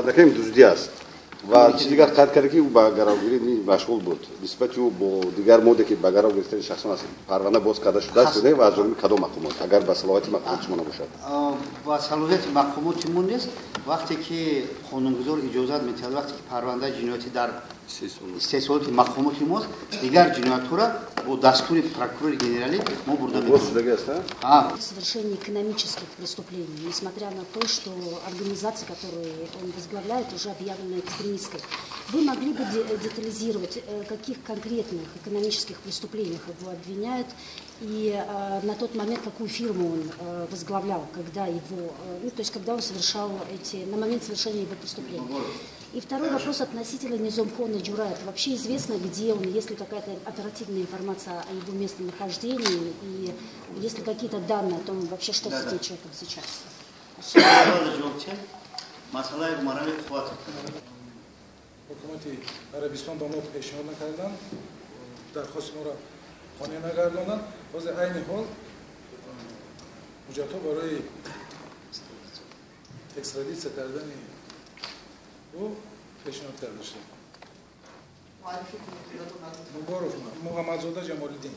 Накунем, дуздӣ аст. Ва чизи дигар қайд кард, ки ӯ ба гаравгирӣ машғул буд. Нисбати ӯ бо дигар модде, ки ба гарав гирифтани шахсон аст, парванда боз карда шудааст ё не ва аз ҷониби кадом мақомот, агар ба салоҳияти мақомоти шумо набошад? Ба салоҳияти мақомоти мо нест. Вақте ки қонунгузор иҷозат медиҳад, вақте ки парвандаи ҷиноятӣ дар истеҳсолоти мақомоти мост, дигар ҷиноятҳоро бо дастури прокурори генералӣ мо бурда метавонем. Совершение экономических преступлений, несмотря на то, что организация, которую он возглавляет, уже объявлена экстремистской. Вы могли бы детализировать, каких конкретных экономических преступлениях его обвиняют и на тот момент какую фирму он возглавлял, когда его, ну, то есть когда он совершал эти, на момент совершения его преступлений? И второй вопрос относительно Низомхона Джураева. Вообще известно, где он, есть ли какая-то оперативная информация о его местонахождении и есть ли какие-то данные о том, вообще, что с этим человеком сейчас? Масъалаи Умарали Қувватов. Ҳукумати Арабистон ба мо пешниҳод накардан, дархости моро қонеъ нагардонанд. Ҳозир айни ҳол ҳуҷҷатҳо барои экстрадитсия кардани ӯ пешниҳод карда шуда. Муборов Муҳаммадзода Ҷамолиддин.